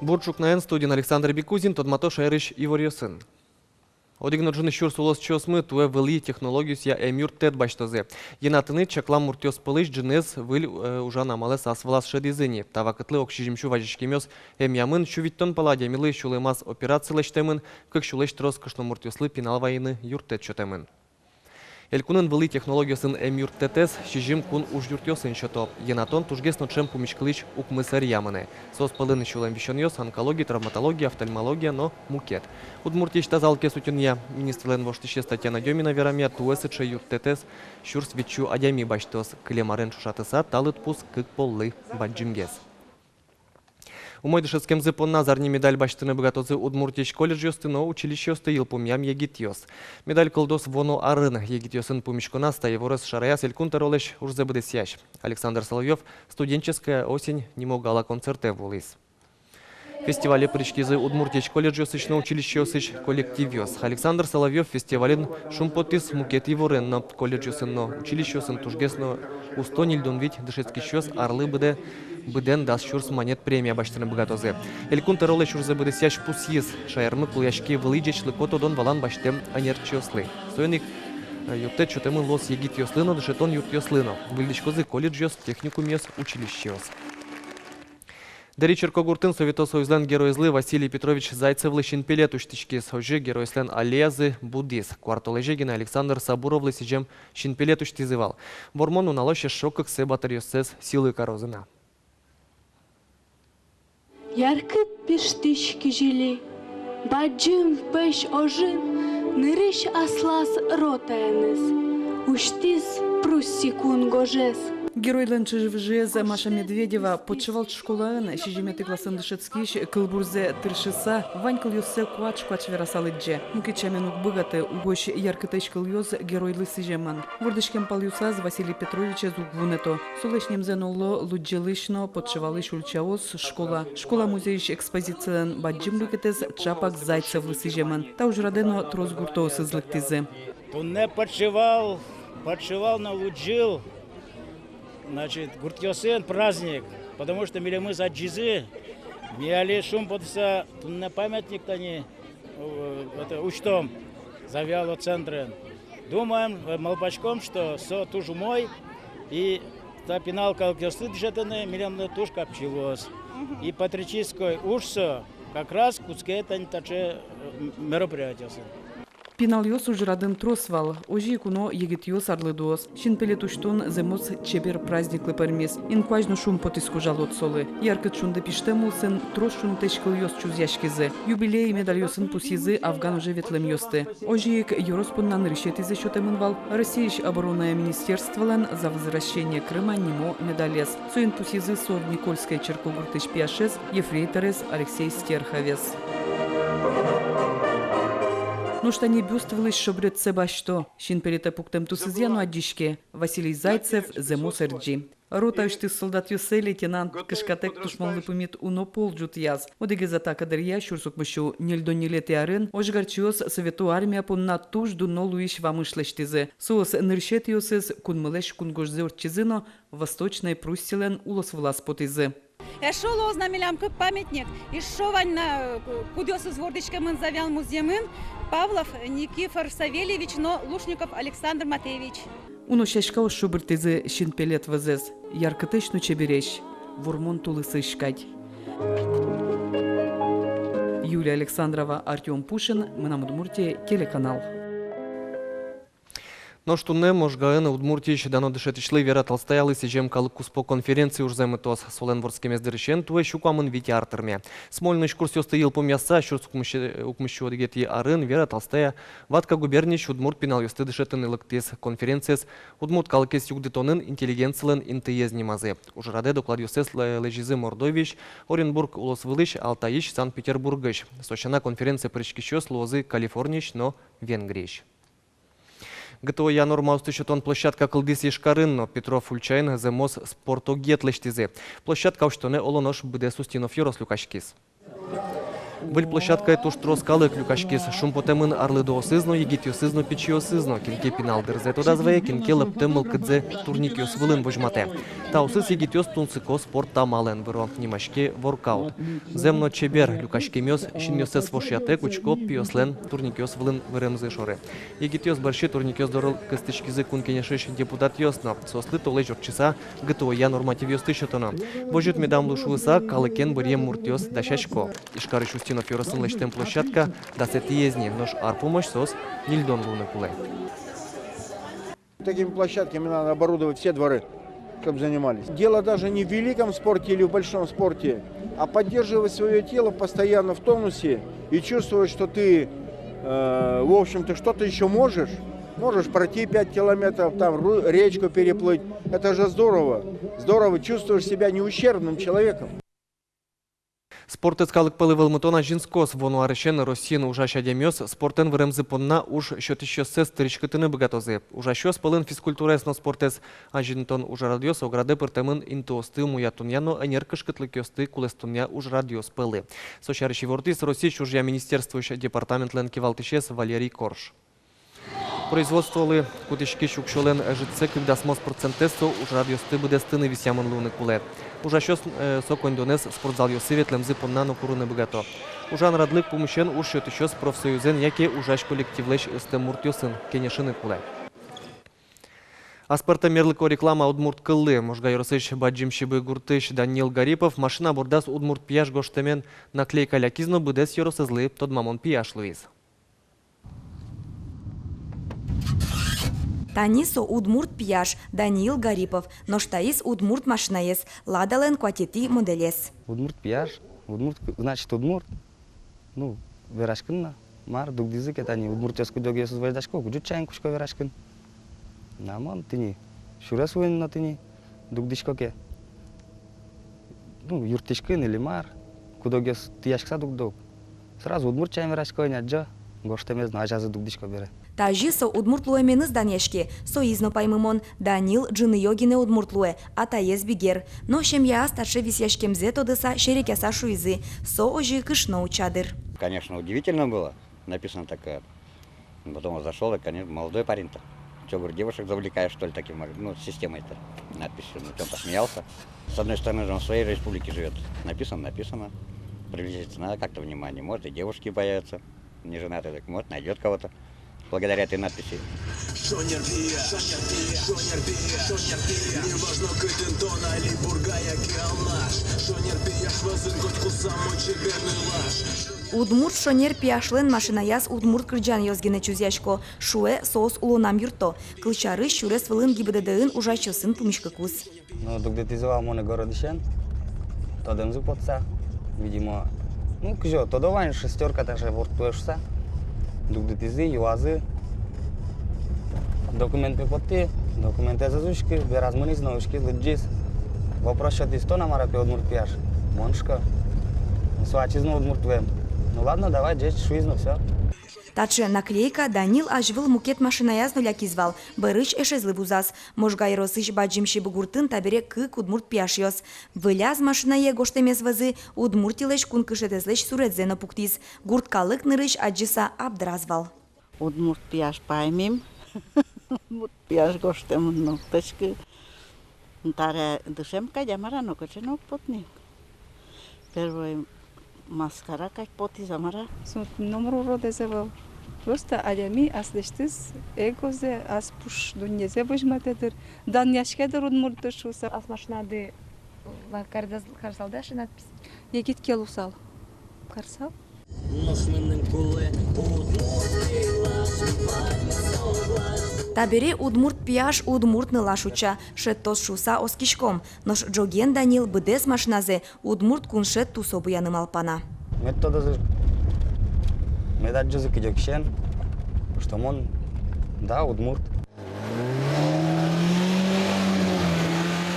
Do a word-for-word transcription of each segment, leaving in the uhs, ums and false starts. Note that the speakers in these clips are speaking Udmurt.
Бур ӵукнаен, студиын Александр Бекузин. Тодмато шаерысь иворъёсын. Одӥг но ӝыны сюрс улосчиосмы туэ вылӥ технологиосъя эмъюрттэт басьтозы. Йӧнатыны чаклам муртъёс пӧлысь ӝыныез выль, э, ужан амалэз ас вылаз шӧдӥзы ни. Та вакытлы ог сизьым сю вазиськемъёс эмъямын, сю витьтон пала адямилы сюлэмаз операци лэсьтэмын, кык сюлэсь трос кышномуртъёслы пинал вайыны юрттэт сётэмын. Элькунын вылӥ технологиосын эмъюрттэтэз сизьым кун ужъюртъёсын сёто. Йӧнатон тужгес но ӵем пумиськылӥсь укмыс ӧръя мынэ. Соос пӧлын сюлэм висёнъёс, онкология, травматология, офтальмология но мукет. Удмуртиысь тазалыкез утёнъя министрлэн воштӥсез Татьяна Дёмина верамъя, туэ сыӵе юрттэтэз сюрс витьсю адями басьтоз. Кылем арен ӵошатыса, та лыдпус кык поллы бадӟымгес. Умой дышетскемзы понна зарни медаль басьтыны быгатозы Удмуртиысь колледжъёсты но училищеосты йылпумъям егитъёс. Медаль кылдоз вуоно арын. Егитъёсын пумиськоназ та иворез шараяз Элькун тӧролэсь ужзэ быдэсъясь. Александр Соловьёв «Студенческая осень» нимо гала-концертэ вуылӥз. Фестивале пыриськизы Удмуртиысь колледжъёсысь но училищеосысь коллективъёс. Александр Соловьёв фестивален шумпотӥз мукет иворен но: колледжъёсын но училищеосын тужгес но усто ньыльдон вить дышетскисьёс арлы быдэ быдэн дас сюрс манет премия басьтыны быгатозы. Элькун тӧролэсь ужзэ быдэсъясь пусйиз: шаермы кулэяське вылӥ ӟечлыко тодон-валан басьтэм ӧнерчиослы. Соин ик, э, юрттэт сётэмын луоз егитъёслы но, дышетон юртъёслы но. Выльдӥськозы колледжъёс, техникумъёс, училищеос. Дэри черкогуртын Совето Союзлэн Геройезлы Василий Петрович Зайцевлы синпелет усьтӥськиз. Озьы геройёслэн аллеязы будӥз. Куартолэзе гинэ Александр Сабуровлы сӥзем синпелет усьтӥзы вал. Вормон нуналозь эшшо кыксэ батыръёссэс сӥлы карозы на. Яркыт пиштӥсь кизили, бадӟым пӧсь ожын нырысь аслаз ротаеныз усьтӥз Пруссиын гожез. Геройлэн чыжы-выжыез Маша Медведева Подшивал школаын сизьыметӥ классын дышетскись кылбурзэ тыршыса, вань кылъёссэ куач-куач вераса лыдӟе. Мукет сямен уг быгаты, угось яркытэсь кылъёс геройлы сӥземын. Вордӥськем палъёсаз Василий Петровичез уг вунэто. Солэсь нимзэ нулло Лудӟылысь но Подшивалысь ульчаос, школа. Школа музейысь экспозицилэн бадӟым люкетэз ӵапак Зайцевлы сӥземын. Та ужрадэ но трос гуртоосыз лыктӥзы. Туннэ Подшивал, Подшивал но Лудӟыл, значит, гуртъёсын праздник, потому что милемыз адӟизы, ми али шумпотыса туннэ памятник тани, э, это, усьтом Завьялово центрын. Думаем, э, малпаськом, что со туж умой, и та пинал калыкъёсты дышетыны милемлы туж капчи луоз. И патриотической уж со как раз кутске тани таӵе, э, м-, мероприятиосын. Пиналъёс ужрадын трос вал, озьы ик уно егитъёс, арлыдоос. Синпелет усьтон зэмос чебер праздниклы пӧрмиз. Инкуазь но шумпотӥз кужалод солы. Яркыт шунды пиштэм улсын трос шунтэсь кылъёс чузъяськизы. Юбилей медальёсын пусйизы Афган оже ветлэмъёсты. Озьы ик ёрос понна нырысетӥзэ сётэмын вал Россиысь оборонная министерстволэн «За возвращение Крыма» нимо медалез. Соин пусйизы Сов-Никольское черкогуртысь пияшез, ефрейторез Алексей Стерховез. Нош тани бюст вылысь шобретсэ басьто. Синпелетэ пуктэм тусызъя но адӟиське: Василий Зайцев, зэмос ӧрӟи. Ротаысьтыз солдатъёссэ лейтенант кышкатэк тушмонлы пумит уно пол ӝутъяз. Одӥгез атака дыръя, сюрс укмыссю ньыльдон ньылетӥ арын, ожгарчиос Совето Армия понна туж дуно луись вамыш лэсьтӥзы. Соос нырысетӥосыз кунмылэсь кунгожзэ ортчизы но Восточной Пруссилэн улосвылаз потӥзы. Эшшо луоз на милям кык памятник, эшшо вань на, э, кудъёсыз вордӥськемын Завьял музъемын, Павлов Никифор Савельевич но Лушников Александр Матвеевич. Уно сяськаос шобыртӥзы синпелет вӧзэз, яркытэсь но чебересь, вормон тулысысь кадь. Юлия Александрова, Артём Пушин, «Мынам Удмуртие» телеканал. Нош туннэ Можгаын Удмуртиысь дано дышетӥсьлы Вера Толстаялы сӥзем калык куспо конференция ужзэ мытоз. Солэн вордскемез дырысен туэ сю куамын вить ар тырме. Смольныысь курсъёсты йылпумъяса, сюрс укмыссю, укмыссю одӥгетӥ арын Вера Толстая Вятка губерниысь удмурт пиналъёсты дышетыны лыктӥз. Конференциез «Удмурт калыкез югдытонын интеллигенцилэн интыез» нимазы. Ужрадэ докладъёссэс лэ-, лэзизы Мордовиысь, Оренбург улосвылысь, Алтайысь, Санкт-Петербургысь. Со сяна, конференцие пыриськисьёс луозы Калифорниысь но Венгриысь. ГТО-я нормаосты сётон площадка кылдӥз Ижкарын но. Петров ульчаын зэмос спорт огъет лэсьтӥзы. Площадка усьтонэ оло нош быдэс Устинов ёрос люкаськиз. Выль площадкае туж трос калык люкаськиз. Шумпотэмын арлыдоосыз но, егитъёсыз но, пичиосыз но. Кин ке пинал дырзэ тодаз вае, кин ке лэптэм мылкыдзэ турникъёс вылын возьматэ. Таосыз егитъёс тунсыко спорт амалэн выро, нимаське воркаут. Зэм но чебер, люкаськемъёс синъёссэс вошъятэк учко пиослэн турникъёс вылын выремзы шоры. Егитъёс бӧрсьы турникъёс доры кыстӥськизы Кун Кенешысь депутатъёс но. Соослы толэзь ортчыса ГТО-я нормативъёсты сётоно. Возьыт медам лу шуыса, калыкен быръем муртъёс дасясько. Ижкарысь Устинов ёросын лэсьтэм площадка дасэтӥез ни, нош ар пумозь соос ньыльдон луыны кулэ. Такими площадками надо оборудовать все дворы, чтоб занимались. Дело даже не в великом спорте или в большом спорте, а поддерживать своё тело постоянно в тонусе и чувствовать, что ты, э, в общем-то, что-то ещё можешь. Можешь пройти пять километров, там ру-, речку переплыть. Это же здорово. Здорово, чувствуешь себя неущербным человеком. Спортэз калык пӧлы вӧлмытон азинскоз. Вуоно арысен Россиын ужась адямиос спортэн выремзы понна уж сётӥсьёссэс тыриськытыны быгатозы. Ужасьёс пӧлын физкультураез но спортэз азинтон ужрадъёс ог радэ пыртэмын интыосты умоятонъя но ӧнер кышкытлыкъёсты кулэстонъя ужрадъёс пӧлы. Со сярысь ивортӥз Россиысь ужъя министерствоысь департаментлэн кивалтӥсез Валерий Корж. Производстволы кутӥськись уксёлэн ӧжытсэ кык дасмос процентэз со ужрадъёсты быдэстыны висъямын луыны кулэ. Ужасьёс, э, со коньдонэз спортзалъёсы ветлэмзы понна но курыны быгато. Ужан радлык пумысен уж сётӥсьёс профсоюзэн яке ужась коллективлэсь ыстэм муртъёсын кенешыны кулэ. Аспӧртэм мерлыко реклама удмурт кыллы. Можга ёросысь Бадӟым Сибы гуртысь Данил Гарипов машина бордаз «Удмурт пияш» гожтэмен наклейка лякиз но быдэс ёросэзлы тодмамон пияш луиз. Тани со удмурт пияш Даниил Гарипов, нош таиз удмурт машинаез, Ладалэн куатетӥ моделез. Удмурт пияш, удмурт, значит, удмурт. Ну, вераськыны на, мар, дугдӥзы ке, тани удмуртъёс куд-огъёсыз возьдасько, куд-огъёсыз чаен кутско вераськыны. Но мон тӥни сюрес вуын но тӥни дугдӥсько ке, ну, юрттӥськыны или мар, куд-огъёс тӥяськыса дугдо ук. Сразу удмурт чаен верасько ини, адӟо гожтэмез но, азязы дугдӥсько бере. Тазьы со удмурт луэменыз данъяське, соиз но паймымон: Данил ӝыныё гинэ удмурт луэ, атаез бигер. Но семьяяз таӵе висъяськемзэ тодыса, серекъяса шуизы: со озьы кышно утча, дыр. Конечно, удивительно было. Написано такое. Потом зашёл, и, конечно, молодой парень-то. Чё, говорю, девушек завлекаешь, что ли, таким, ну, системой-то, надписью. Ну, он посмеялся. С одной стороны же, он в своей республике живёт. Написано, написано. Привлечь надо как-то внимание. Может, и девушки появятся. Не женатый, так, может, найдёт кого-то. Благодаря этой надписи. Шонер пияш, шонер пияш, шонер пияш, шонер пияш. Неважно, кытын тон али, Бурга яке Алнаш. Шонер пияш вӧзын котьку самой чеберный лаш. Удмурт шонер пияшлэн машинаяз удмурт кырӟанъёс гинэ чузъясько, шуэ, соос улонам юртто. Кылсярысь, сюрес вылын ГИБДД-ын ужасьёсын пумиськыкуз. Ну, дугдытӥзы вал монэ городысен, тодэмзы потса, видимо. Ну, кызьы, тодо вань, шестёрка таӵе ворттылэ шуса. Дугдытӥзы, юазы. Документме поттӥ, документэз ӧз учкы, бераз мынӥз но учкиз, лыдӟиз. Вопрос сётӥз: тон-а, мар-а, пе, удмурт пияш? Мон, шуисько. Со ачиз но удмурт луэм. Ну ладно, давай, ӟеч, шуиз но, всё. Таӵе наклейка Данил азьвыл мукет машинаяз но лякиз вал, бӧрысь эшезлы вузаз. Можга ёросысь Бадӟым Сибы гуртын табере кык удмурт пияшъёс. Выльяз машинае гожтэмез вӧзы, Удмуртилэсь кункышетэзлэсь суредзэ но пуктӥз. Гурт калык нырысь адӟыса абдраз вал. Удмурт пияш паймим. Удмурт пияш гожтэмын но уг тодӥськы. Табере дышем кадь-а, мар-а, нокыӵе но уг поты ни. Первой маскара кадь потӥз-а, мар-а. Со номыр уродэз ӧвӧл. Просто адями аслэсьтыз эгозэ, ас пуш дуннезэ возьматэ, дыр. Данъяське, дыр, удмурт шуыса. Ас машинады кардаз-, карысалды-а сыӵе надпись? Егит ке луысал, карысал. Табере удмурт пияш удмурт нылаш утча, шедьтоз шуыса оскиськом. Нош ӝоген Данил быдэс машиназэ удмурт куншет тусо буяны малпа на. Мед тодозы, мед адӟозы кыдёкысен, что мон, да, удмурт.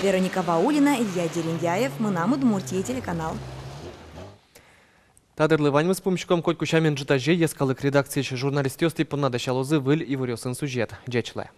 Вероника Ваулина, Илья Дерендяев, «Мынам Удмуртие» телеканал. Та дырлы ваньмыз. Пумиськом котьку сямен ӝытазе. Йӧскалык редакциысь журналистъёс тӥ понна дасялозы выль иворъёсын сюжет. Ӟеч луэ.